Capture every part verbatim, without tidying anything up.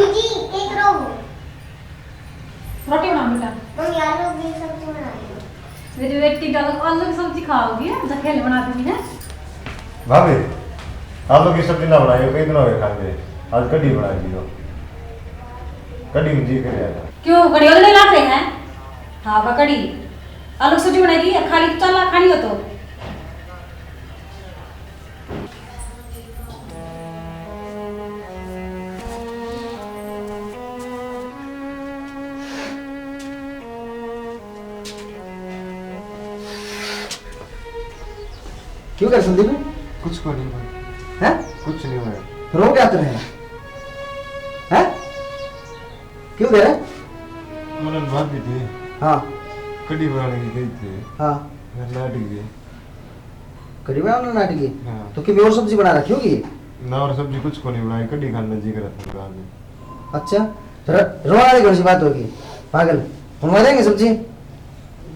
जी, एक रो। रोटी बना बेटा। मम्मी, आलू की सब्जी बना दो। मेरी बेटी डाल आलू की सब्जी खाओगी, हम तो खेल बना दूंगी, हैं? भाभी, आलू की सब्जी ना बनाइयो, कई दिन हो गए खाते। आज कढ़ी बना दी हो। कढ़ी में जी कर लिया था। क्यों, कढ़ी वाले नहीं लाग रहे हैं? हाँ, बा कढ़ी। आलू की सब्जी बनाएगी, खाली तो चला खानी हो तो। क्यों कर संदीप? कुछ को नहीं भाई। हैं? कुछ नहीं भाई। रो क्या तेरे? हैं? क्यों रे? मैंने भाभी थी। हाँ। कढ़ी बनाने की गई थी। हाँ। मैं नाट गई। कढ़ी बनाने नाट गई? हाँ। तो किसी और सब्जी बना रखी होगी? ना, और सब्जी कुछ को नहीं बनाई, कढ़ी खाने जी कर रहा था। अच्छा, र-, रोने वाली कौन सी बात होगी? पागल, बनवा देंगे सब्जी।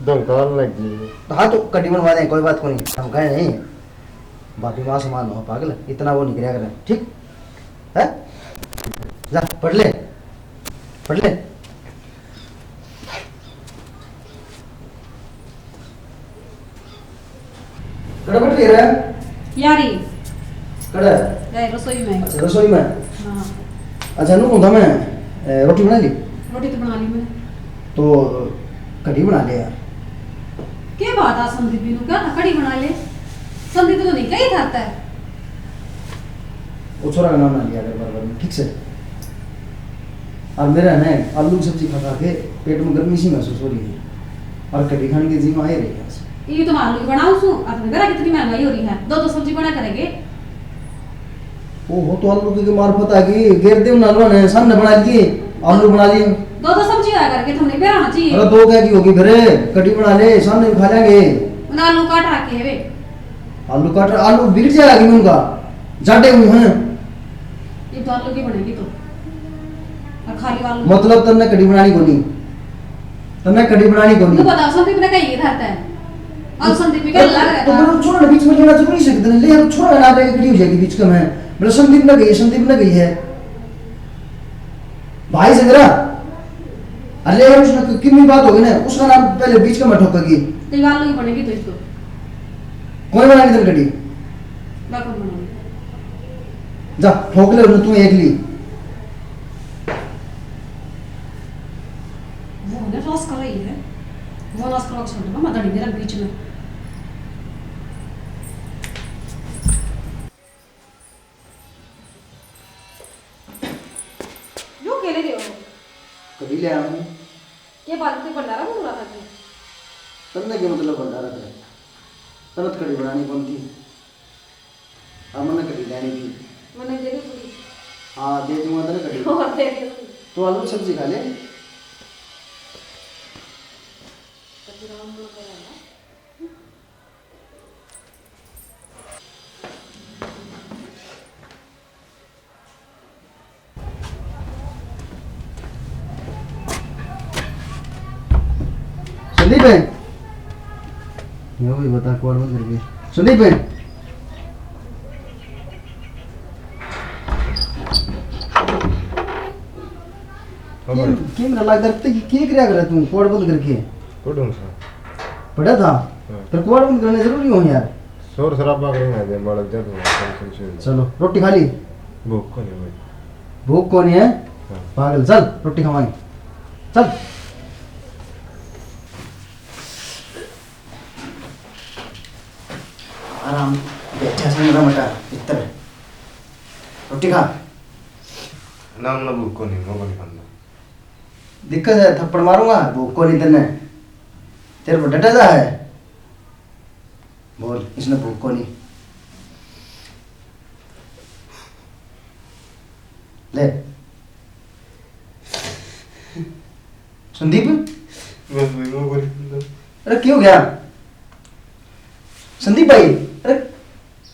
धमकान लग गई। हाँ, तो कढ़ी बनवा देंगे, कोई बात को नहीं, धमकाए नहीं। बाकी माँ समान हो पागल, इतना वो नहीं करा करें, ठीक है? जा, पढ़ ले, पढ़ ले। कड़े बैठ रही है? यारी। कड़े? यारी रसोई में। अच्छा, रसोई में। हाँ। अच्छा, नू कहूँ था मैं, ए, रोटी बना ली? रोटी तो बना ली मैंने। तो कढ़ी बना ले यार। के बात आ संदीप, बिनु क्या था कढ़ी बना ले? संदीप तो नहीं कही था तै। वो छोरा का नाम ना लिया कर बार बार, ठीक से। और मेरा ना आलू की सब्जी खा खा के पेट में गर्मी सी महसूस हो रही है, और कढ़ी खाने की जी में आ ही रही है। ये तो मैं आलू की बनाऊं सू, अपने घर कितनी महंगाई हो रही है, दो दो सब्जी बना करेंगे। ओहो, तो आलू की मार्फत आ गई, गेर दे उन आलू ने, सामने बना लिए, आलू बना लिए। दो दो सब्जी होया करके तुमने बेरा होना चाहिए। अरे दो क्या की होगी फिर, कढ़ी बना ले, सामने भी खा लेंगे। उन आलू काट रखे है वे। आलू काट, आलू बिक जाएगा कि उनका, जाडे मुंह हैं। ये तो आलू की बनेगी तो। और खाली आलू। मतलब तन्ने कढ़ी बनानी कोनी। तन्ने कढ़ी बनानी कोनी। तो बताओ, संदीप ने कही था तै। और संदीप भी तो, कहने लग रहा तो था। फिर छोरा ने बीच में लेना जरूरी से कितने ले यार, छोरा ना आके खड़ी हो जाएगी बीच का में। मतलब संदीप ने कही, संदीप ने कही है। भाई से मेरा। अरे यार, उसने कि-, कितनी बात होगी ना, उसका नाम पहले बीच का में ठोकेगी। तो ये आलू की बनेगी तो इसको। कौन बनाएगी तेरी कढ़ी? मैं कौन बनाऊंगी? जा, ठोक ले उसने, तू एक ली। वो ना रस कर रही है, वो रस करवा के छोड़ दो, मैं धड़ी मेरा बीच में। यो के ले रहे हो? कढ़ी ले आया हूँ। ये बात तो भंडारा बोल रहा था कि? तन्ने के मतलब भंडारा था? तन्ने तो कढ़ी बनानी कौन थी? अब मैंने कढ़ी लेनी थी। मैंने दे दी थोड़ी। हाँ, दे दूंगा तन्ने कढ़ी। और दे दी थोड़ी। तो आलू की सब्जी खा ले। कढ़ी राम मन करेगा। संदीप है? यो भी बता, कौन बंद करके? संदीप है? हाँ भाई। किम, किम ना लाग डरते कि के करया करे तू, कौन बंद करके? पढ़ूं सा। पढ़ा था? हाँ। फिर कौन बंद करने जरूरी हो यार? शोर शराबा करेंगे, दे बालक जब हो, टेंशन से। चलो, रोटी खा ली? भूख को नहीं भाई। भूख को नहीं है? हाँ। पागल, चल, रोटी खवाएं। चल। आराम, बैठा से मेरा मटा, इतर। रोटी खा। ना, ना, भूख को नहीं, मैं को नहीं खांदा। दिक्कत है, थप्पड़ मारूंगा, भूख को नहीं तन्ने। तेरे को डटा जा है। बोल, इसने भूख को नहीं। ले। संदीप? बस भाई, वो बोल। अरे, क्यों गया? संदीप भाई, अरे,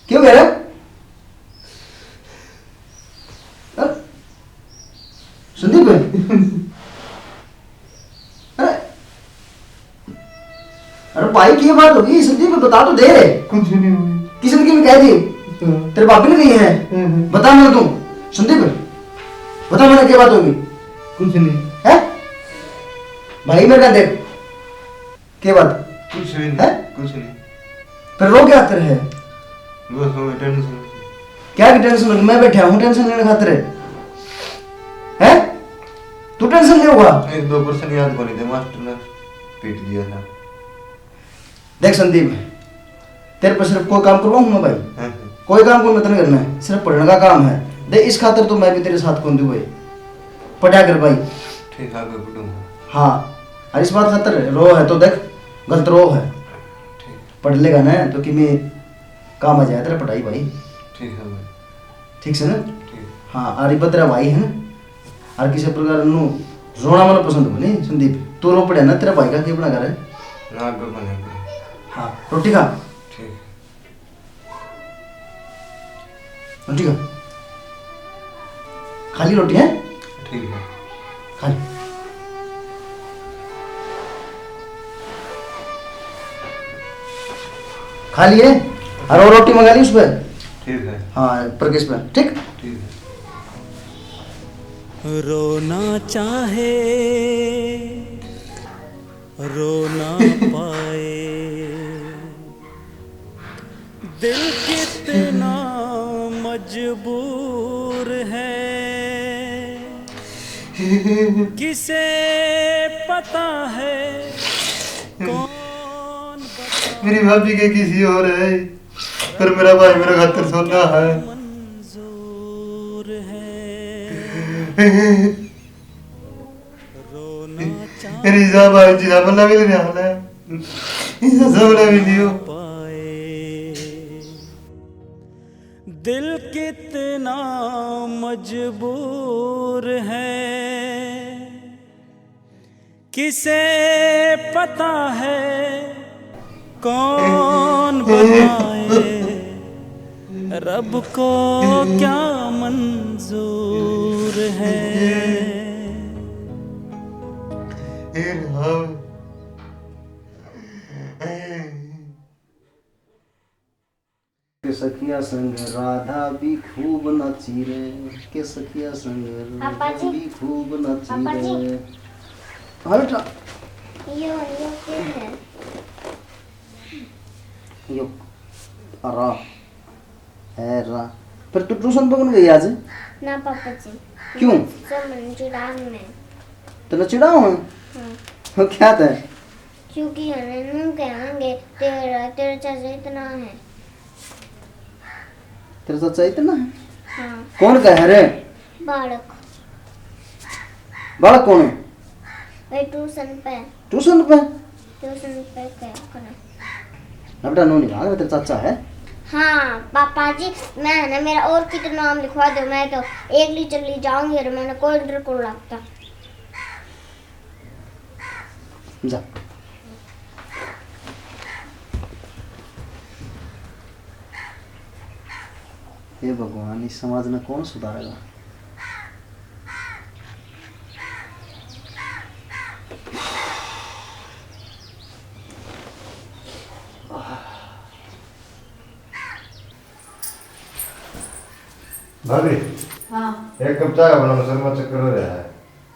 क्यों गया रे? अरे, संदीप भाई। अरे, अरे भाई, की बात होगी? संदीप, बता तो दे। कुछ नहीं हुई। किसने की कह दी? हाँ। तेरे भाभी ने कही है? हाँ, हाँ। बता ना तू। संदीप, बता मैंने क्या बात होगी? कुछ नहीं। है भाई, मेरे का देख, क्या बात? कुछ भी नहीं। है? कुछ नहीं। फिर रो क्या खातर है? बस हमें टेंशन। क्या की टेंशन? मैं बैठा हूँ टेंशन लेने खातर। है? तू टेंशन ले होगा? एक दो परसेंट याद को नहीं थे, मास्टर ने पीट दिया था। देख संदीप, तेरे पे सिर्फ कोई काम करवाऊँ मैं भाई? हाँ, हाँ। कोई काम को मैं तने करना है, सिर्फ पढ़ने का काम है। दे, इस खातर तो मैं भी तेरे साथ कौन दूँ भाई। पढ़ा कर भाई। ठीक है, मैं पढ़ूंगा। हाँ, और इस बात खातर रो है तो देख, गलत रो है। ठीक। पढ़ लेगा ना तो कि मैं काम आ जाए तेरा पढ़ाई भाई। ठीक है भाई। ठीक से ना? ठीक। हाँ, और ये तेरा भाई है ना? और किसी प्रकार नु रोना मना पसंद को नहीं संदीप। तू रो पड़े ना, तेरा भाई का के बना करे। ना, आगे बने। हाँ, रोटी खा। ठीक। रोटी खा। खाली रोटी है? ठीक है। खा ले। खा लिए? और वो रोटी मंगा ली उस पे? ठीक है। हाँ, पर किस पे? ठीक? ठीक है। रोना चाहे, रो ना पाए, दिल कितना मजबूर है, किसे पता है कौन बता मेरी भाभी के किसी और है, पर मेरा भाई मेरा खातर सोना है। मंजूर है। रोना चाहे रिजा भाई जी, हमला भी नहीं हाल है। इसे सबने भी दियो। पाए। दिल कितना मजबूर है, किसे पता है कौन बताए, रब को क्या मंजूर है। हे राम। के सखिया संग राधा भी खूब नाची रे, के सखिया संग पापा राधा जी। भी खूब नाची पापा जी। रे। हाँ बेटा। यो, यो क्या है? यो, अरा, है रा। पर तू ट्यूशन पे कौन गई आज? ना पापा जी। क्यों? सब मन चिढ़ा में। तने चिढ़ाओ हैं? हाँ। वो क्या था? क्योंकि हमें नू कहेंगे, तेरा, तेरा चाचा इतना है। तेरा चाचा इतना है? हाँ। कौन कह रहे? बालक। बालक कौन है? वही ट्यूशन पे। ट्यूशन पे? ट्यूशन पे कह करे। ना बेटा, नू नहीं कहा, तेरा चाचा है। हाँ, पापा जी, मैं है ना, मेरा और कितना नाम लिखवा दो, मैं तो एकली चली जाऊंगी और मैंने कोई डर को लगता। जा। हे भगवान, इस समाज ने कौन सुधारेगा? भाभी, हाँ। एक कप चाय बनाओ, सर में चक्कर हो रहा है।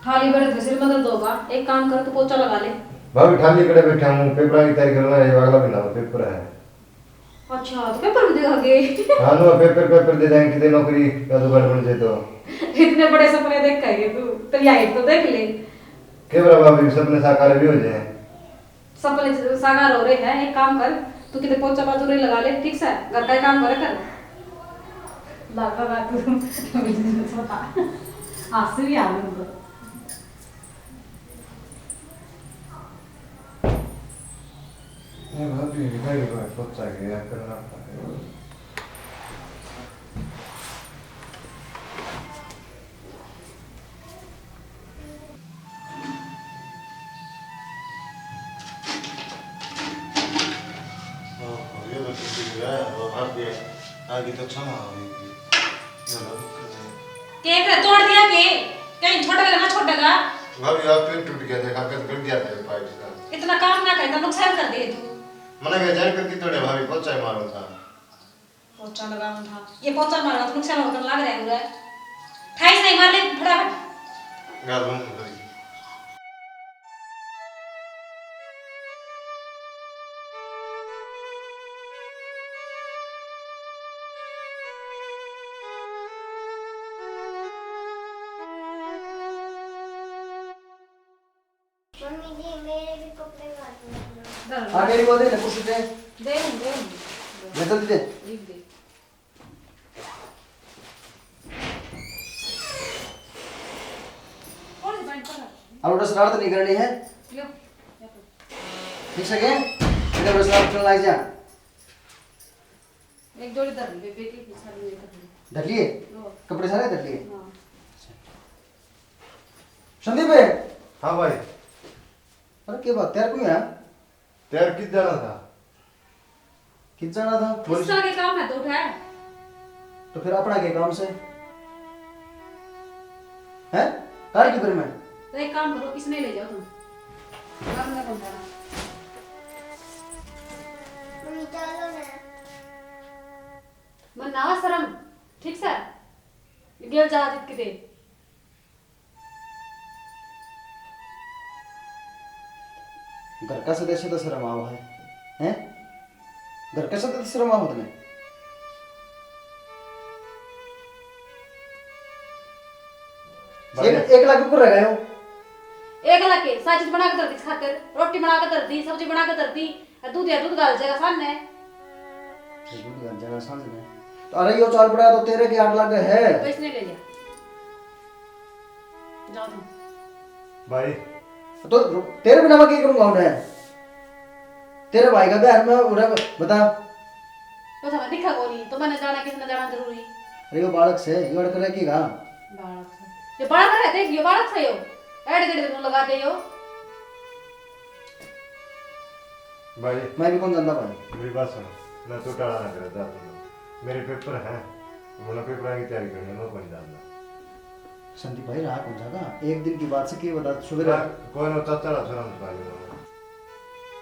थाली बड़े थे, सिर में दर्द होगा। एक काम कर, तू पोछा लगा ले। भाभी, थाली कड़े बैठा हूँ, पेपर की तैयारी करना है, अगला महीना में पेपर है। अच्छा, तो पेपर भी देगा के? हाँ, नो, पेपर, पेपर दे देंगे, कितने नौकरी का जुगाड़ बन जाए तो। इतने बड़े सपने देख के तू, तेरी हाइट तो देख ले। के बड़ा भाभी, सपने साकार भी हो जाए। सपने साकार हो रहे हैं, एक काम कर, तू कितने पोछा बाजू रे लगा ले, ठीक से? घर का ही काम करे कर। लगा तू। हंस भी आ रही है। ये भाभी, भाई, भाई, पोछा गया करना पड़ेगा। ओहो, ये तो टूट गया, वो भाग गया। आगे तो क्षमा होगी। चलो। केक तोड़ दिया के? कहीं छोटा ना छोटा का? भाभी, आप पेन टूट गया, देखा, कद गड़ गया था ये पाइप का। इतना काम ना करता, नुकसान कर दे तू। मना के जान करके तोड़े भाभी, पोछा ही मारो था। पोछा लगाऊं था। ये पोछा मारा तो नुकसान होकर लग रहा है पूरा। ठाई से मार ले फटाफट। कर लूँ भाई। मम्मी जी, मेरे भी कपड़े काट दो। हाँ, मेरी बोल दे ना, कुछ दे। दे, दे। ले, जल्दी दे। एक दे। कौन सी पैंट पकड़? अब उधर शरारत नहीं करनी है। लो, या तो। ठीक से के? इधर उधर शरारत करने लग जा। एक जोड़ी धर ले, बेबे के पीछे भी धर ले। धर लिए? लो। कपड़े सारे धर लिए? हाँ। संदीप है? हाँ भाई। अरे, क्या बात, तैयार क्यों है? तैयार कित जाना था? कित जाना था? पुलिस का के काम है तो उठा। तो फिर अपना के काम से? हैं? काट की फिर मैं? तो एक काम करो, इसने ले जाओ तुम। काम में कौन जाना? मम्मी, चलो ना। मन ना शर्म, ठीक से? गेल जा जित के दे। घर का सदस्य तो शर्म आओ है, हैं? घर का सदस्य शर्म आओ तने? भाई। एक, एक लाख ऊपर रह गए हो। एक लाख के सारी चीज बना के धर दी खातर, रोटी बना के धर दी, सब्जी बना के धर दी, और दूध या दूध गाल जाएगा सामने। ये दूध गाल जाएगा सामने। तो अरे यो चाल पड़ा तो तेरे के आठ लाख है। तो इसने ले लिया। जाओ तुम। भाई। तो तेरे बिना मैं क्या करूंगा उन्हें? तेरे भाई का ब्याह में उन्हें बता। तो थका दिखा कोनी, तो मैंने जाना, किसने जाना जरूरी? अरे, यो बालक से, यो अड़कर रखेगा। बालक से। ये बालक है, देख, यो बालक से यो। एड गेड में लगा दे यो। भाई। मैं भी कौन जानता भाई। मेरी बात सुन, ना तू टाला ना करे, जा तू। मेरे पेपर हैं, मैंने पेपर की तैयारी करनी है, मैं कौन जानता। संदीप भाई, रहा कौन जाता? एक दिन की बात से के बता, सुबह ना, कोई ना, चाचा ला सुना बता दे।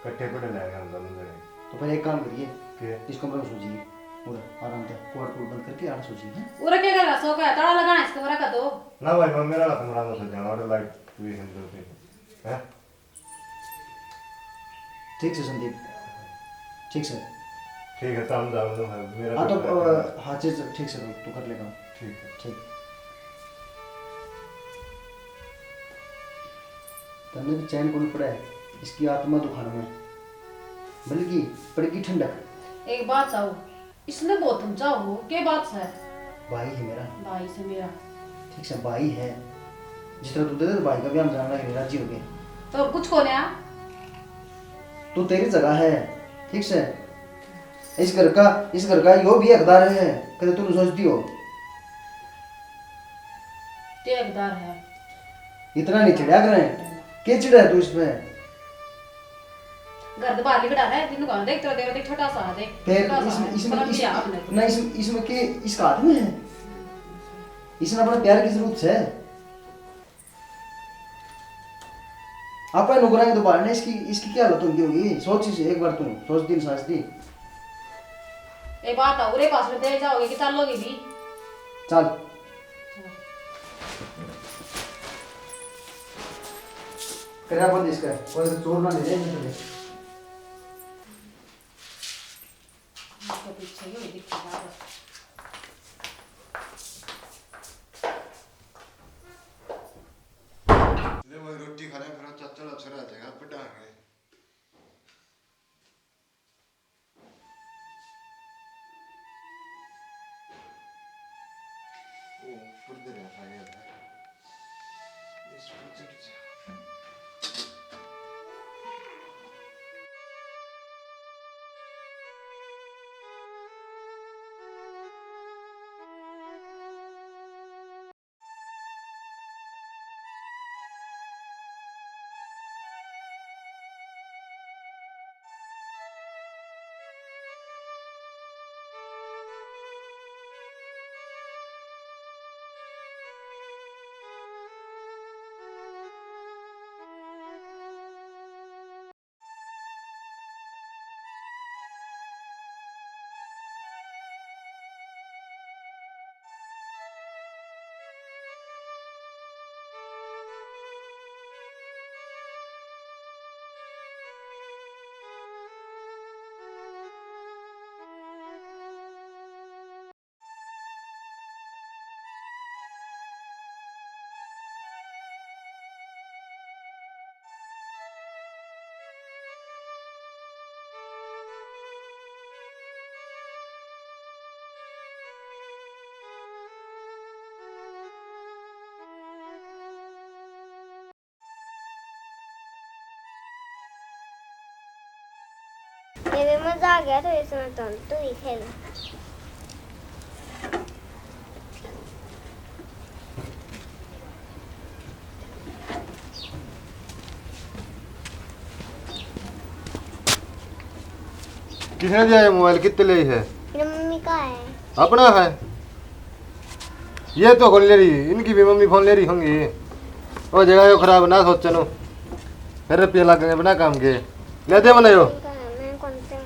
इकट्ठे पढ़े ले हम दोनों जने। तो फिर एक काम करिए, के? इस कमरे में सो जाइए, उधर आराम से, कोट कोट बंद करके आड़ सो जाइए, हैं? उरे के कर रहा, सो का ताला लगाना इस कमरा का तो। ना भाई, मैं मेरा कमरा में सो जाऊंगा, और लाइट भी हम दो तीन, हैं? ठीक से संदीप, ठीक से। ठीक है, तो हम जाओ, मेरा हाँ, तो, पेपर है। अ, हाँ, चीज ठीक से, तू कर लेगा। ठीक है। ठीक। तन्ने भी चैन कोनी पड़े इसकी आत्मा दुखाण में, बल्कि पड़गी ठंडक। एक बात आओ, इसने बहुत समझा हो, के बात से? भाई है मेरा। भाई से मेरा। ठीक से, भाई है। जिस तरह तू दे दे, तो भाई का भी हम जानना है, राजी हो गए। तो कुछ को लिया? तू तेरी जगह है, ठीक से। इस घर का, इस घर का यो भी हकदार है, कदे तू सोचती हो? के हकदार है? इतना नहीं चिढ़ा करें। के चिढ़ा है तू इसमें? घर तो बाहर लिकड़ा है, दिन को देख, तेरा देवर देख, छोटा सा है, देख, फिर छोटा सा इसमें, है, इसमें, शर्म नहीं इसमें, आ अपने को। ना, इसमें, इसमें के, इसका हाथ में है? इसने अपने प्यार की जरूरत है। आपा नौकरां तो बाहर ने, इसकी, इसकी क्या हालत होती होगी? सोच इसे एक बार तू, सोच दिन सांस दी। ए बात आ, उरे पास में दे जाओगे कि चालोगे भी? चल। करा बंद इसका, कोई चोर ना ले जाए, नहीं तो ले। इसके पीछे ही दिखेगा बस। ले भाई, रोटी खा ले, फिर चाचा ला छोरा आ जाएगा, बड़ा है। ओ, ऊपर दे रहा था ये। इस पर चढ़ जा। ये मजा आ गया, तो इसमें तो तू ही खेल। किसने दिया ये मोबाइल? कितने ले है? मेरी मम्मी का है। अपना है? ये तो कौन ले रही? इनकी भी मम्मी फोन ले रही होंगी। ओ जगह यो खराब ना सोचनो, फिर रुपये लगेंगे बिना काम के। ले दे मने यो। मैं कौन से?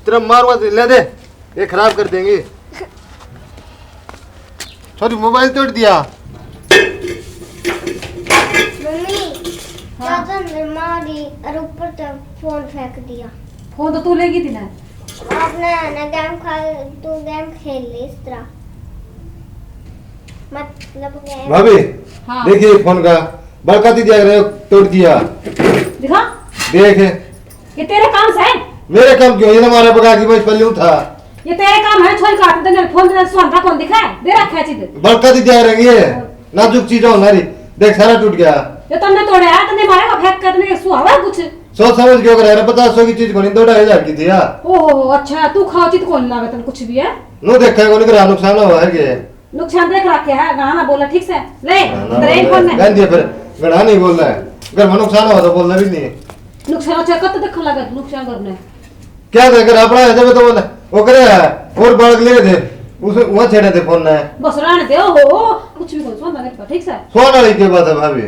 तेरा मारूंगा तो ले दे, ये खराब कर देंगे। छोरी मोबाइल तोड़ दिया। मम्मी, हाँ। चाचा ने मारी और ऊपर से फोन फेंक दिया। फोन तो तू लेगी थी ना। आपने ना गेम खा, तू गेम खेल ले इस तरह। मतलब गेम। भाभी, हाँ। देखिए फोन का बड़का दी दिया, तोड़ दिया। दिखा। देख। ये तेरे काम से है? मेरे काम क्यों? ये हमारा बगा की बस पल्लू था। ये तेरे काम है, छोरी काट दे, फोन दे, सुहांदा कौन दिखा है? दे रखा है चीज। बड़का दी दिया रही है, नाजुक चीज हो ना री। देख, सारा टूट गया। ये तुमने तोड़ा है, तुमने मारा का फेंक कर, तुमने सुहावा कुछ? सोच समझ के अगर है, पचास सौ की चीज कोनी, दो ढाई हजार की थी यार। ओहो, अच्छा, तू खाओ चीज कौन लावे, तुम कुछ भी है? नो देखा है, कोनी करा नुकसान हुआ है के? नुकसान देख रखे है, गाना ना बोला ठीक से। ले, ना, ना तेरे बोल फोन रहा है। में। रहन दिया फिर, घना नहीं बोल रहा है। घर में नुकसान हुआ तो बोलना भी नहीं है। नुकसान अच्छा कत देखने लगा तू नुकसान करने? क्या था, घर अपना है, जब तो बोला, वो करे है, और बालक ले थे, उसे वहाँ छेड़े थे फोन ने। बस रहने दे, ओहो, कुछ भी बोल, सुन मेरे को, ठीक से? सोन वाली के बात है भाभी,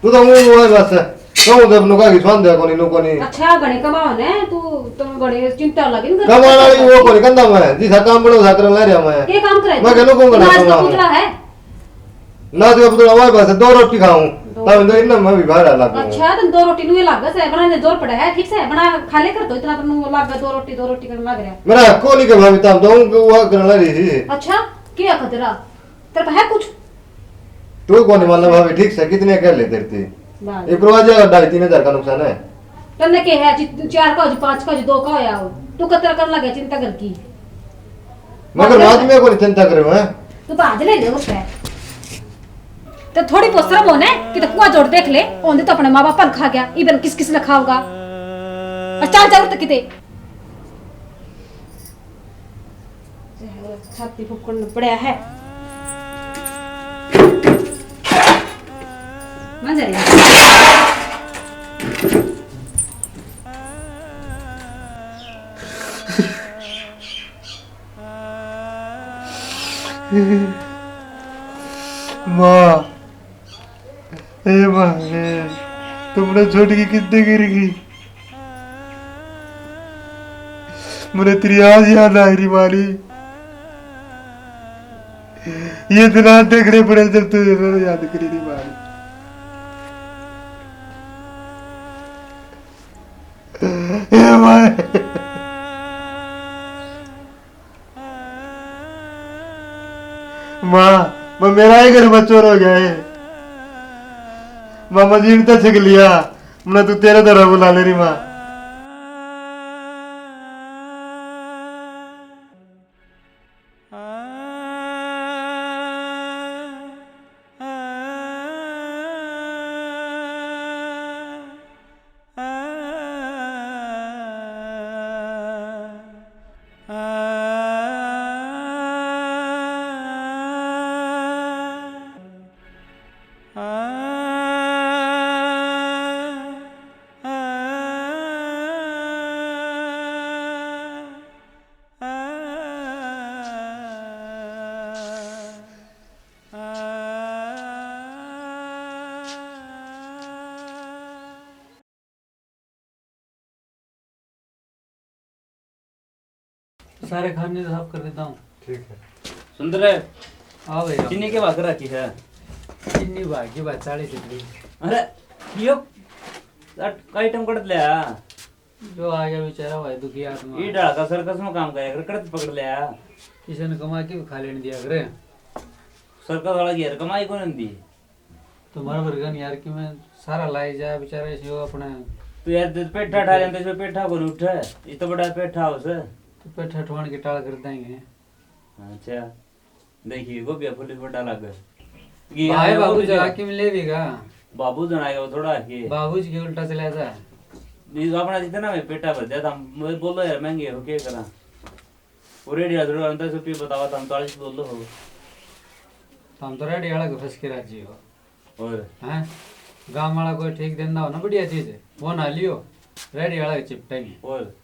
तू तो मुंह हुआ है बस, कहूँ जब नुका की सुन दे कोनी, नु कोनी। अच्छा, घणे कमाओ ने, तू, तुम घणे चिंता लगी ना। कमाने वाली वो कोनी कंधा में, जिसा काम बड़ा उसा करने ला रहा मैं। ये काम करे मैं तू? कहलो कौन घड़ा नाच का कमाओ? पुतला है। ना तो अब तो आवाज बस दो रोटी खाऊं, दो। तब तो इतना मैं भी बाहर आ लग अच्छा, तुम दो रोटी नुए लाग से, बना ने जोर पड़ा है, ठीक से, बना खा ले कर तो, इतना तो नु लाग दो रोटी, दो रोटी करने लग रहा। मेरा हक को नहीं के भाभी, तब तो वो करने लग रही थी। अच्छा, क्या खतरा? तेरे पे है कुछ? तू कौन मानना भाभी, ठीक से, कितने कह ले तेरे ते? बाल। एक रोज ढाई तीन हजार का नुकसान है। तन्ने के है, जी, चार का हो, जी, पाँच का हो, जी, दो का होया हो। तू कतरा करने लगे चिंता घर की? मगर बात आज मैं कोई चिंता करे है। तू बाज ले ले उस पे। तो थोड़ी बहुत शर्म हो ना कि तो कुआ जोड़ देख ले, ओंदी तो अपने माँ बाप ने खा गया, इबन किस किस ने खाओगा? और चाल चाल तो किते। छाती फुकन पड़ा है। मजा आया। माँ, ए माँ, ए, तुमने छोड़ के कितने गिर गई? मुझे तेरी आज याद आई री मारी। ये दिन आज देखने पड़े जब तू ये याद करी री मारी। ए माँ। माँ, मैं मेरा ही घर में चोर हो गया है। माँ, मैं जीण तो छिक लिया, मैं तू तेरे धोरै बुला ले री माँ। सारे खाने साफ कर देता हूँ। ठीक है। सुंदर, हाँ भैया। चीनी के भाव कर रखी है? चीनी भाव की बात चालीस रुपये। अरे, यो आइटम कट लिया। जो आ गया बेचारा भाई, दुखी आत्मा। ये ढाल का सर्कस में काम करे, अगर कड़त पकड़ लिया। किसी ने कमा के भी खा लेने दिया करे। सर्कस वाला की यार कमाई कौन दी? तुम्हारा वर्गन यार कि मैं सारा लाई जा बेचारा इसे अपने। तो यार, तो पेठा ठा लेंदे, जो पेठा को उठे, ये तो बड़ा पेठा हो से। तो पेठा ठवान के टाल कर देंगे। अच्छा। देखिए, गोभिया फुल बड़ा लग। ये भाई, आया बाबू गोभी जी, का। हाकिम ले भी गा। बाबू जनाएगा वो थोड़ा के। बाबू जी के उल्टा चला जा। ये अपना जितना में पेटा भर जाता, मुझे बोलो यार, महंगे हो, क्या करा? वो रेडी वाला थोड़ा दस रुपये बतावा, तुम चालीस बोल लो हो। तुम तो रेडी वाला को फंस के राजी हो। और? हैं? गांव वाला कोई ठीक देंदा हो ना बढ़िया चीज, वो ना लियो, रेडी वाला के चिपटेंगे। और?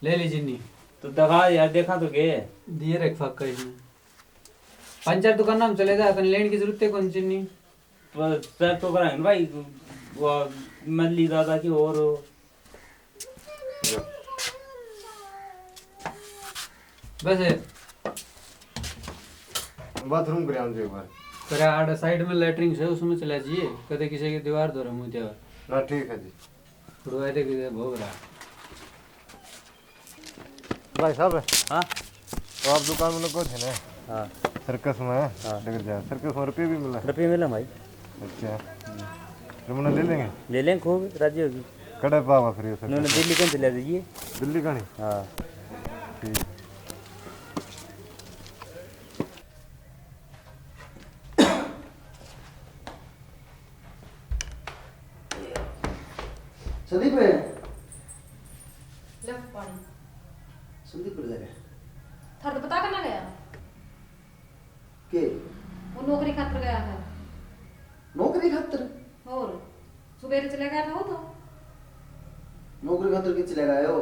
ले ली जिन्नी। तो दगा यार, देखा तो के? दिए रख फाका इसमें। पांच चार दुकाना में चले जा, तने लेने की जरूरत है कौन चिन्नी। पर चेक तो कराएंगे भाई, वो मल्ली दादा की और हो। बस है। बाथरूम करे आंदे एक बार। करे आड़ साइड में लेटरिन है, उसमें चला जाइए। कदे किसी की दीवार धोरे मुंह देवा। ना, ठीक है जी। उड़वा दे के बहुत रहा। भाई साहब। हाँ? तो आप दुकान में लगो थे ना? हाँ। सर्कस में? हाँ। डगर जा। सर्कस में रुपये भी मिला? रुपये मिला भाई। अच्छा। तो मैंने ले लेंगे? ले लेंगे, खूब राजी होगी। कड़े पावा फिर ये सर्कस? उन्होंने दिल्ली कहीं चला दीजिए। दिल्ली कहीं? हाँ। ठीक। संदीप है। ले पानी। संदीप पर जाके। थारे तो पता करना गया। के? वो नौकरी खातर गया है। नौकरी खातर? और सुबेरे चले गया था वो तो। नौकरी खातर के चले गया हो?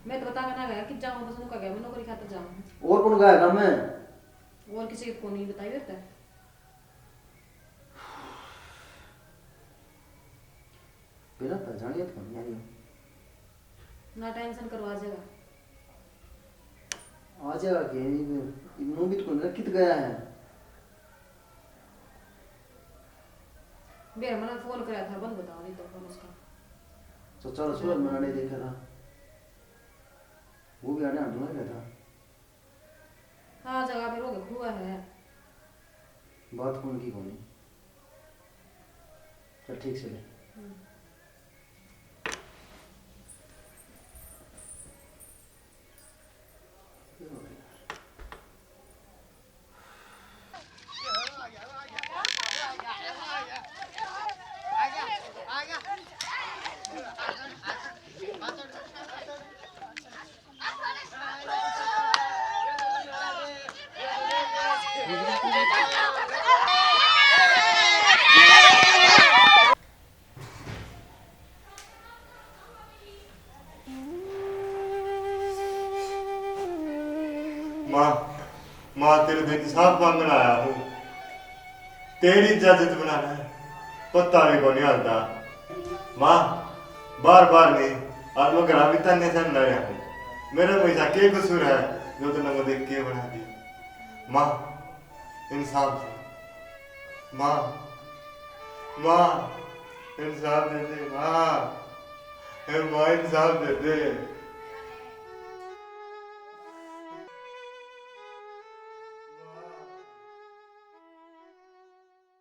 मैं तो पता करना गया कि जाऊँ, बस मुका गया, मैं नौकरी खातर जाऊँ। और कौन गया काम में? और किसी को नहीं बताई बेटा। बेरा पहचानिए तो नहीं आई। ना टेंशन करो, आ जाएगा। आ जाएगा के? इब नू भी तो कोनी, कित गया है? बेरा मैंने फोन कराया था, बंद बता दी तो फोन उसका। तो चलो, सुबह मैंने नहीं देखा था। वो भी आने हटना गया था। हाँ, जगह पे रोक हुआ है। बात कौन की कोनी। चल, ठीक से ले। हम्म। माँ, माँ, तेरे तो इंसाफ मांगण आया हूँ। तेरी इज्जत बनाना है, पत्ता भी कोनी हालता। माँ, बार बार नहीं, आज मैं घर भी तन्ने से ना रहा हूँ। मेरा पैसा के कसूर है जो तूने मुझे के बना दी? माँ, इंसाफ दे। माँ, माँ, इंसाफ दे दे, माँ। ए माँ, इंसाफ दे दे।